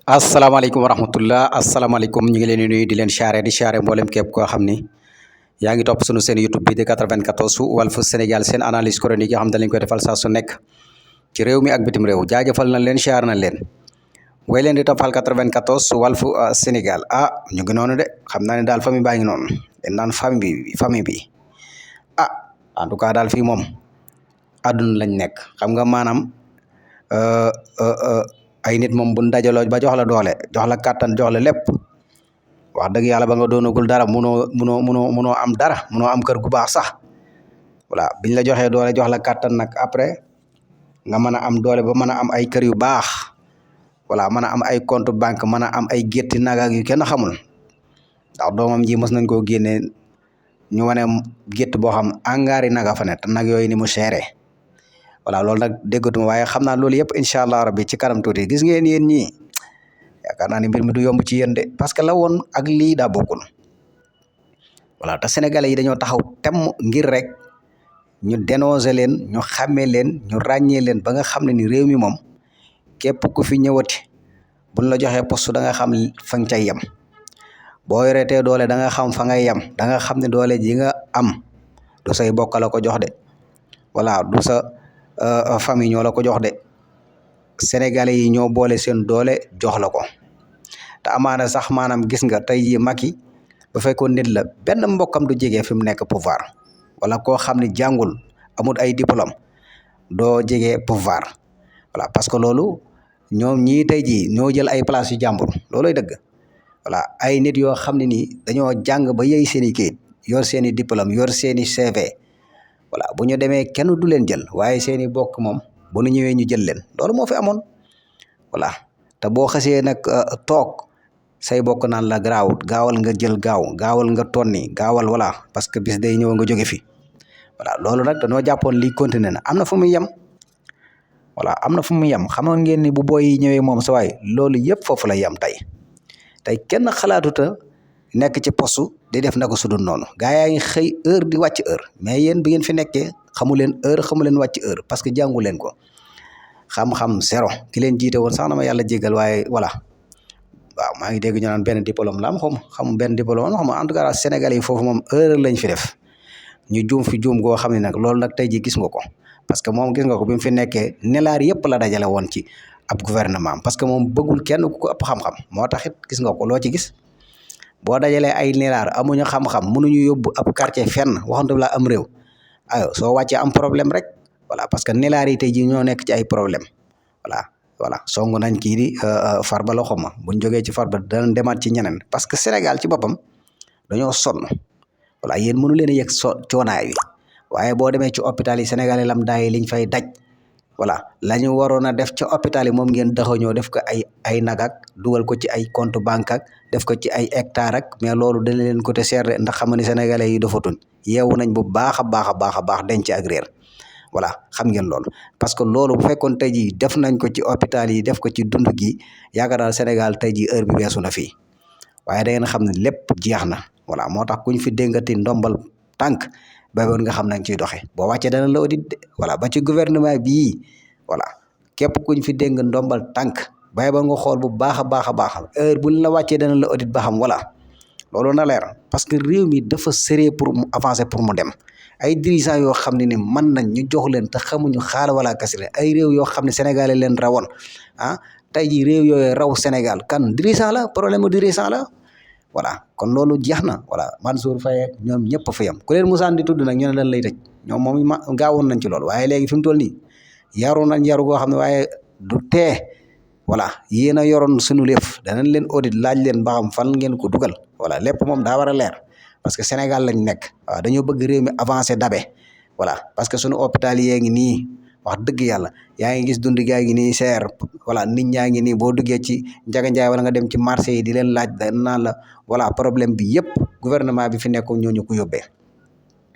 asalaamaaleykum wa rahmatullah asalaamaaleykum ñu ngi leen di nuyu di leen siyaare mboolem képp koo xam ni yaa ngi topp sunu seen YouTube bi di 94 Walf Sénégal seen analyse chronique yoo xam ne dañ koy defal saa su nekk ci réew mi ak bitim réew jaajëfal na leen siyaar na leen way leen di toppal 94 Walf Sénégal ñu ngi noonu de xam naa ne daal famille baa ngi noonu den naan famille bi en tout cas daal fii moom àdduna lañ nekk xam nga maanaam ay nit moom buñ dajaloo ba jox la doole jox la kàttan jox la lépp wax dëgg yàlla ba nga doonagul dara munoo am dara munoo am kër gu baax sax voilà biñ la joxee doole jox la kàttan nag après nga mën a am doole ba mën a am ay kër yu baax voilà mën a am ay compte banque mën a am ay gétti nagak yu kenn xamul ndax doomam ji mës nañ koo génnee ñu wane gétt boo xam angaari naga fa ne te nag yooyu ni mu seere voilà loolu nag déggatuma waaye xam naa loolu yëpp incha allah rabbi ci kanam tuuti gis ngeen yéen ñii yaakaar naa ni mbir mi du yomb ci yéen de parce que la woon ak lii daa bokkul voilà te sénégalais yi dañoo taxaw temm ngir rek ñu dénoncer leen ñu xàmmee leen ñu ràññee leen ba nga xam ne ni réew mi moom képp ku fi ñëwati buñ la joxee poste da nga xam fa nga cay yem boo yoreetee doole da nga xam fa ngay yem da nga xam ne doole ji nga am du say bokk la ko jox de voilà du sa famille ñoo la ko jox de sénégalais yi ñoo boole seen doole jox la ko te amaana sax maanaam gis nga tey jii Macky bu fekkoon nit la benn mbokkam du jege fi mu nekk pouvoir wala koo xam ne jàngul amul ay diplôme doo jege pouvoir voilà parce que loolu ñoom ñii tey jii ñoo jël ay place yu jàmbur looloy dëgg voilà ay nit yoo xam ne nii dañoo jàng ba yey seen i kayit yor seen i diplôme yor seen i CV voilà bu ñu demee kenn du leen jël waaye seen i bokk moom bu ñu ñëwee ñu jël leen loolu moo fi amoon voilà te boo xasee nag toog say bokk naan la garaawut gaawal nga jël gaawal nga tonni gaawal voilà parce que bis day ñëw nga jóge fi voilà loolu nag dañoo jàppoon lii continuer na am na fu muy yem voilà am na fu muy yem xamoon ngeen ni bu booy yi ñëwee moom sa waay loolu yëpp foofu la yem tey kenn xalaatuta nekk ci poste di def na ko sudul noonu gaa yaa ngi xëy heure di wàcc heure mais yéen bi ngeen fi nekkee xamu leen heure xamu leen wàcc heure parce que jàngu leen ko xam-xam zéro ki leen jiite woon sax na ma yàlla jégal waaye voilà waaw maa ngi dégg ñu naan benn diplôme la am xam benn diplôme xam en tout cas Sénégalais yi foofu moom heure lañ fi def ñu juum fi juum goo xam ne nag loolu nag tey ji gis nga ko parce que moom gis nga ko bi mu fi nekkee nelaar yëpp la dajale woon ci ab gouvernement parce que moom bëggul kenn ku ko ëpp xam-xam moo tax it gis nga ko loo ci gis boo dajalee ay nelaar amuñu xam-xam mënuñu yóbbu ab quartier fenn waxantu la am réew ayo soo wàccee am problème rek voilà parce que nelaar yi tey ji ñoo nekk ci ay problème voilà songu nañ kii di Farba loxo ma buñ jógee ci Farba danañ demaat ci ñeneen parce que Sénégal ci boppam dañoo sonn voilà yéen mënu leen a yegg coonaay wi waaye boo demee ci hôpital yi Sénégal yi lam daay liñ fay daj voilà la ñu waroon a def ci hôpital yi moom ngeen daxañoo def ko ay nagak dugal ko ci ay compte banque ak def ko ci ay hectare ak mais loolu dana leen côté cher de ndax xam nga ni sénégalais yi dafatuñ yeewu nañ bu baax a baax denc ak réer voilà xam ngeen loolu parce que loolu bu fekkoon tey jii def nañ ko ci hôpital yi def ko ci dund gi yaakaar naa Sénégal tey jii heure bi weesu na fii waaye da ngeen xam ne lépp jeex na voilà moo tax kuñ fi déngati ndombal tànk bayboon nga xam nañ ciy doxee boo wàccee dana la audit voilà ba ci gouvernement bii voilà képp kuñ fi déng ndombal tànk bayboon nga xool bu baax a baax heure buñ la wàccee dana la audit ba xam voilà loolu na leer parce que réew mi dafa sérieux pour mu avancer pour mu dem ay dirigeants yoo xam ne ni mën nañ ñu jox leen te xamuñu xaala wala kasile ay réew yoo xam ne sénégalais leen rawoon tey jii réew yooyu raw Sénégal kan dirigeant la problème mu dirigeant la voilà kon loolu jeex na voilà Mansour Faye ñoom ñëpp fa yam ku leen musaan di tudd nag ñu ne lan lay tëj ñoom moom gaawoon nañ ci loolu waaye léegi fi mu toll nii yaru nañ yaru goo xam ne waaye du tee voilà yéen a yoroon suñu léef danañ leen audit laaj leen ba xam fan ngeen ko dugal voilà lépp moom daa war a leer parce que Sénégal lañ nekk waaw dañoo bëgg réew mi avancé dabe voilà parce que suñu hôpital yee ngi nii wax dëgg yàlla yaa ngi gis dund gaa ngi nii seer voilà nit ñaa ngi nii boo duggee ci Njaga Njaay wala nga dem ci marché yi di leen laaj da naan la voilà problème bi yëpp gouvernement bi fi nekkoon ñoo ñu ko yóbbee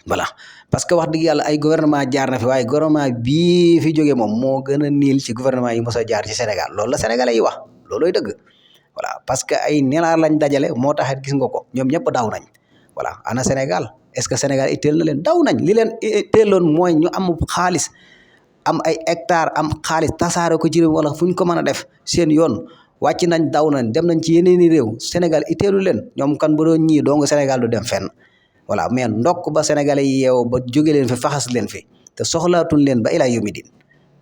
voilà parce que wax dëgg yàlla ay gouvernement jaar na fi waaye gouvernement bii fi jógee moom moo gën a niil ci gouvernement yi mos a jaar ci Sénégal loolu la sénégalais yi wax loolooy dëgg voilà parce que ay nelaar lañ dajale moo taxit gis nga ko ñoom ñëpp daw nañ voilà ana Sénégal est-ce que Sénégal itteel na leen daw nañ li leen itteeloon mooy ñu am xaalis am ay hectare am xaalis tasaare ko ci réew wala fu ñu ko mën a def seen yoon wàcc nañ daw nañ dem nañ ci yeneeni réew Sénégal itteelu leen ñoom kan bu doon ñii dong Sénégal du dem fenn voilà mais ndokk ba sénégalais yi yeewoo ba jóge leen fi faxas leen fi te soxlaatuñ leen ba ilaa yawmi din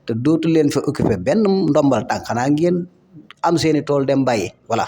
te dootu leen fa occupé benn ndombal tànk xanaa ngeen am seeni tool dem bàyyi voilà